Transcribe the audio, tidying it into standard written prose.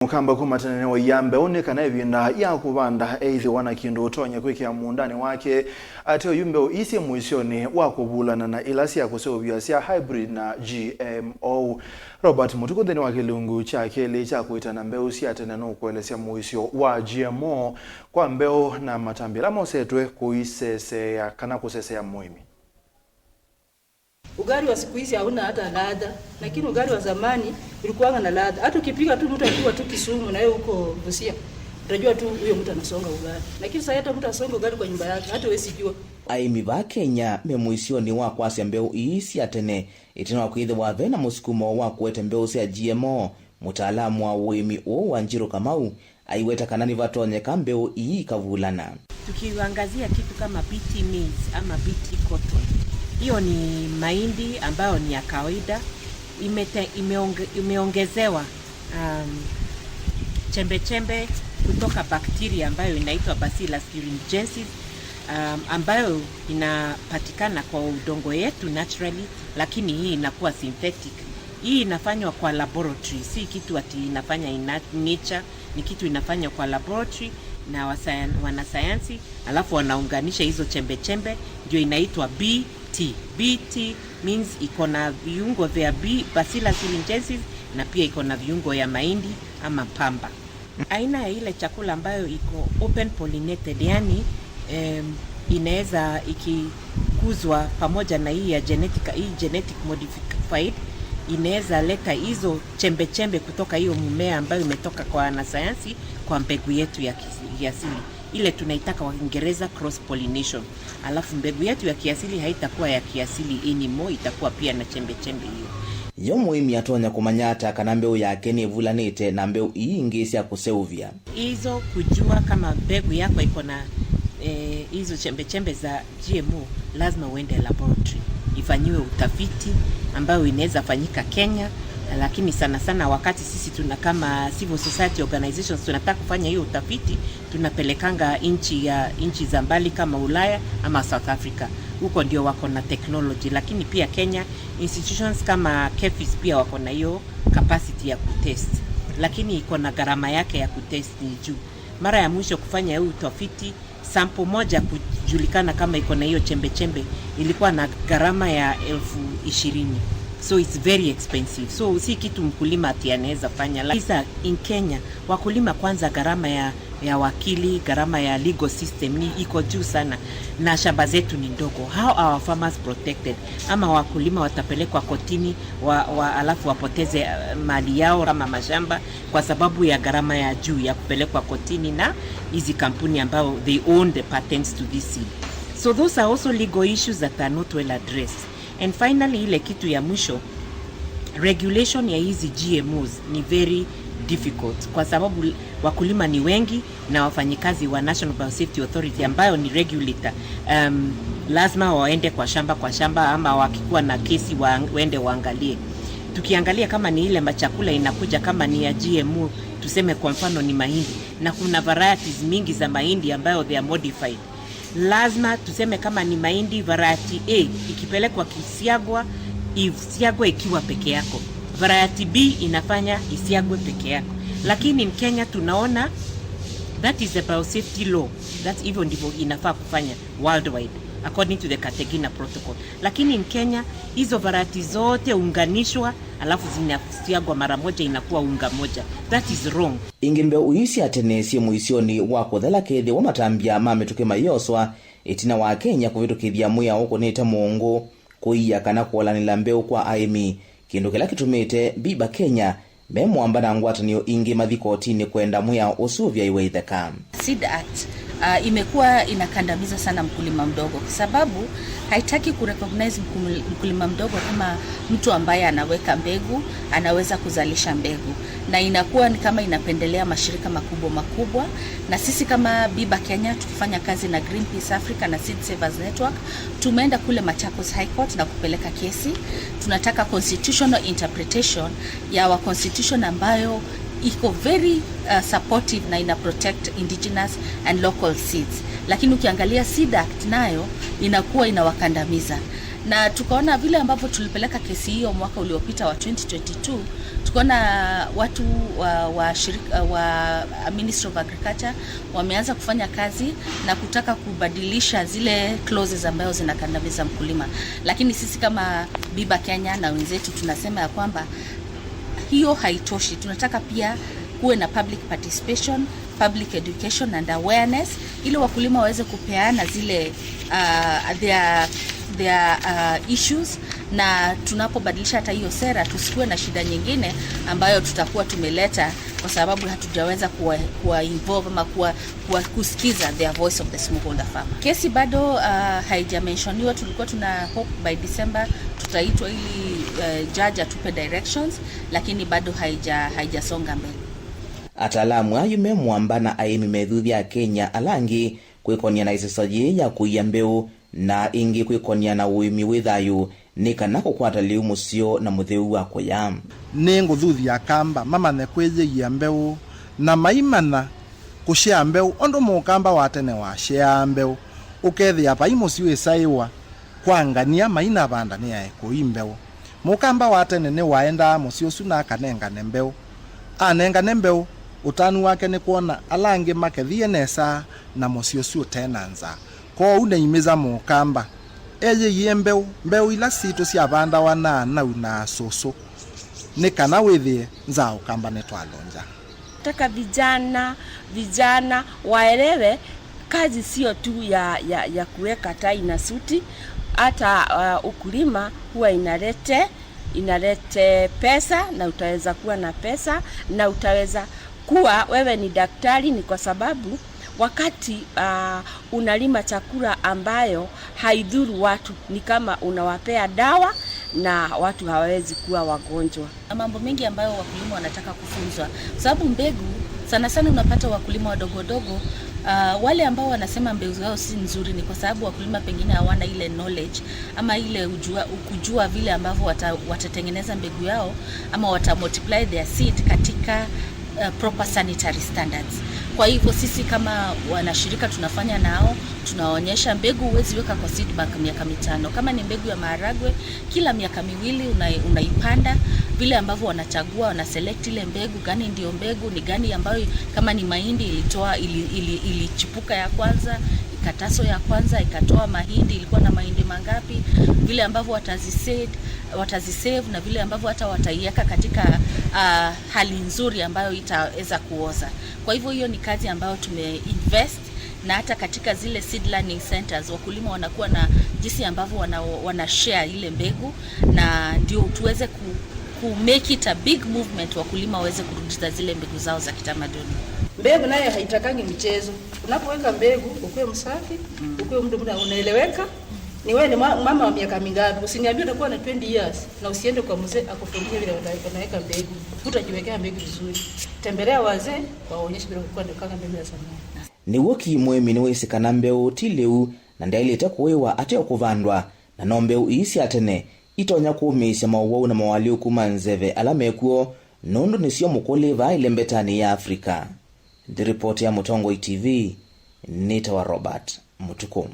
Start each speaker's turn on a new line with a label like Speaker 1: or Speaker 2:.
Speaker 1: Mukamba kumatanene wa yambe onekana ivinda ya kuvanda eithiwa na kindu utonya kwikia muundani wake ate oyu mbeu isi mwisyoni wa kuvulana na ila sya kuseuvya sya hybrid na GMO. Robert Mutuku nthini wa kilungu kya keli kya kuitana mbeu sya tene nukuelesya muisyo wa GMO kwa mbeu na matambi ala mosetwe kuiseseya kana kuseseya muimi.
Speaker 2: Ugali wa siku hizi hauna hata ladha, lakini ugali wa zamani ulikuwa na ladha. Hata ukipika tu mtu akiwa tu Kisumu na yeye huko Busia, utajua tu huyo mtu anasonga ugali. Lakini sasa hata mtu asonga ugali kwa nyumba yake, hata wewe sijua.
Speaker 3: Aimi va Kenya me muisyoni wa kwasya mbeu ii sya tene itina wa kwithiwa vena musukumo wa kuete mbeu sya GMO. Mutaalamu wa uimi uu wa Njiru Kamau aiweta kana nivatonyeka mbeu ii ikavulana.
Speaker 4: Tukiangazia kitu kama BT maize ama BT cotton, hiyo ni mahindi ambayo ni ya kawaida imeongezewa chembe chembe kutoka bakteria ambayo inaitwa Bacillus thuringiensis, ambayo inapatikana kwa udongo yetu naturally, lakini hii inakuwa synthetic. Hii inafanywa kwa laboratory, si kitu ati inafanya in nature, ni kitu inafanywa kwa laboratory na wanasayansi, alafu wanaunganisha hizo chembe chembe, ndio inaitwa BT. BT means iko na viungo vya B, Bacillus thuringiensis, na pia iko na viungo ya mahindi ama pamba. Aina ya ile chakula ambayo iko open pollinated, yani inaweza ikikuzwa pamoja na hii ya genetic, hii genetic modified inaweza leta hizo chembe chembe kutoka hiyo mmea ambayo imetoka kwa wanasayansi kwa mbegu yetu ya kiasili, ile tunaitaka kwa Kiingereza cross pollination. Alafu mbegu yetu ya kiasili haitakuwa ya kiasili anymore, itakuwa pia na chembe chembe hiyo.
Speaker 3: Yo muimi atonya kumanyata kana mbeu yake niivulanite na mbeu ii ingi sya kuseuvya.
Speaker 4: Hizo kujua kama mbegu yako iko na hizo chembe chembe za GMO, lazima uende laboratory ifanyiwe utafiti ambayo inaweza fanyika Kenya, lakini sana sana wakati sisi tuna kama civil society organizations tunataka kufanya hiyo utafiti, tunapelekanga nchi za mbali kama Ulaya ama South Africa, huko ndio wako na technology. Lakini pia Kenya institutions kama KEPHIS pia wako na hiyo capacity ya kutest, lakini iko na gharama yake ya kutest ni juu. Mara ya mwisho kufanya hiyo utafiti, sample moja kujulikana kama iko na hiyo chembe chembe ilikuwa na gharama ya 20,000. So it's very expensive. So si kitu mkulima ati anaweza fanya. Sasa in Kenya wakulima kwanza, gharama ya wakili, gharama ya legal system ni iko juu sana, na shamba zetu ni ndogo. How are our farmers protected? Ama wakulima watapelekwa kotini alafu wapoteze mali yao kama mashamba kwa sababu ya gharama ya juu ya kupelekwa kotini na hizi kampuni ambao they own the patents to this seed. So those are also legal issues that are not well addressed. And finally, ile kitu ya mwisho, regulation ya hizi GMOs ni very difficult kwa sababu wakulima ni wengi na wafanyikazi wa National Biosafety Authority ambayo ni regulator, lazima waende kwa shamba kwa shamba, ama wakikuwa na kesi waende waangalie. Tukiangalia kama ni ile machakula inakuja kama ni ya GMO, tuseme kwa mfano ni mahindi, na kuna varieties mingi za mahindi ambayo they are modified. Lazima tuseme kama ni mahindi variety A ikipelekwa kisiagwa, isiagwe ikiwa peke yako. Variety B inafanya isiagwe peke yako. Lakini in Kenya tunaona that is the biosafety law. That's hivyo ndivyo inafaa kufanya worldwide according to the Cartagena Protocol. Lakini in Kenya hizo variety zote unganishwa alafu zinasiagwa mara moja inakuwa unga moja. That is wrong.
Speaker 3: Ingi mbeu ii sya tene syi muisyoni wa kuthela kethi wa matambya ma mituki mayoswa itina wa Kenya kuvitukithya mwiao ukunite muungu kuiya kana kuolanila mbeu kwa aimi, kindu kila kitumite Biba Kenya memwamba na ngwatanio ingi mathi kotini kwenda mwiao usu vyaiwe itheka.
Speaker 5: Seed Act imekuwa inakandamiza sana mkulima mdogo kwa sababu haitaki kurecognize mkulima mdogo kama mtu ambaye anaweka mbegu, anaweza kuzalisha mbegu, na inakuwa ni kama inapendelea mashirika makubwa makubwa. Na sisi kama Biba Kenya tukifanya kazi na Greenpeace Africa na Seed Savers Network tumeenda kule Machakos High Court na kupeleka kesi. Tunataka constitutional interpretation ya our constitution ambayo iko very supportive na ina protect indigenous and local seeds, lakini ukiangalia Seed Act nayo inakuwa inawakandamiza. Na tukaona vile ambavyo tulipeleka kesi hiyo mwaka uliopita wa 2022, tukaona watu wa Ministry of Agriculture wameanza kufanya kazi na kutaka kubadilisha zile clauses ambazo zinakandamiza mkulima, lakini sisi kama Biba Kenya na wenzetu tunasema ya kwamba hiyo haitoshi. Tunataka pia kuwe na public participation, public education and awareness ili wakulima waweze kupeana zile their issues, na tunapobadilisha hata hiyo sera tusikuwe na shida nyingine ambayo tutakuwa tumeleta kwa sababu hatujaweza kuwa involve ama kuwa kusikiza their voice of the smallholder farmer. Kesi bado haijamenshoniwa. Tulikuwa tuna hope by December tutaitwa ili judge atupe directions, lakini bado haijasonga mbele.
Speaker 3: Ataalamu ayu me mwamba na aimi methuthya Kenya alangi kwikonia na iseso yii ya kuiya mbeu na ingi kwikonia na uimi wi thayu ni kana kukwata liu musio na mutheu wa kuya.
Speaker 6: Ni nguthuthia Akamba mamanye kwiyigia mbeu na maimana kushea mbeu undu mukamba wa tene washea mbeu ukethia pai musi wisaiwa kwangania maina vanda ni aekui mbeu. Mukamba wa tene ni waendaa musi usu na akanengane mbeu, anengane mbeu utanu wake ni kuona alangi makethie nesa na musi usu utena nzaa. Kwoou neimiza mukamba eyigie mbeu, mbeu ila situ syavandawa na anau na asusu ni kana withie nzaa ukamba ni twalonja.
Speaker 7: Nataka vijana waelewe kazi sio tu ya kuweka tai na suti, hata ukulima huwa inalete pesa, na utaweza kuwa na pesa na utaweza kuwa wewe ni daktari. Ni kwa sababu wakati unalima chakula ambayo haidhuru watu, ni kama unawapea dawa na watu hawawezi kuwa wagonjwa.
Speaker 5: Na mambo mengi ambayo wakulima wanataka kufunzwa, sababu mbegu sana sana unapata wakulima wadogo wadogo, wale ambao wanasema mbegu zao si nzuri ni kwa sababu wakulima pengine hawana ile knowledge ama ile kujua vile ambavyo watatengeneza mbegu yao ama wata multiply their seed katika proper sanitary standards. Kwa hivyo sisi kama wanashirika tunafanya nao, tunaonyesha mbegu huwezi weka kwa seed bank miaka 5. Kama ni mbegu ya maharagwe, kila miaka 2 unaipanda. Vile ambavyo wanachagua, wana select ile mbegu gani ndio mbegu, ni gani ambayo kama ni mahindi ilichipuka ya kwanza, ikataso ya kwanza, ikatoa mahindi, ilikuwa na mahindi mangapi, vile ambavyo watazisave na vile ambavyo hata wataiweka katika hali nzuri ambayo itaweza kuoza. Kwa hivyo hiyo ni kazi ambayo tumeinvest, na hata katika zile seed learning centers wakulima wanakuwa na jinsi ambavyo wana share ile mbegu, na ndio tuweze ku make it a big movement, wakulima waweze kurudisha zile mbegu zao za kitamaduni.
Speaker 2: Mbegu nayo haitakangi mchezo. Unapoweka mbegu ukuwe msafi, ukuwe mtu unaeleweka. Ni wewe ni mama wa miaka mingapi? Usiniambie utakuwa na 20 years na usiende kwa mzee akufundishe vile unaweka mbegu. Utajiwekea mbegu vizuri. Tembelea wazee waonyeshe vile ulikuwa unaweka mbegu ya zamani.
Speaker 3: Ni woki mwemi ni wesekana mbeu ti leu na ndailite kuiwa ate okuvandwa na no mbeu isi atene itonya kuumisya mauwau na mawaliu kuma nzeve ala mekuo nundu nisio mukuliva ilembetani ya Afrika. Ndi ripoti ya Mutongoi TV, nita wa Robert Mutuku.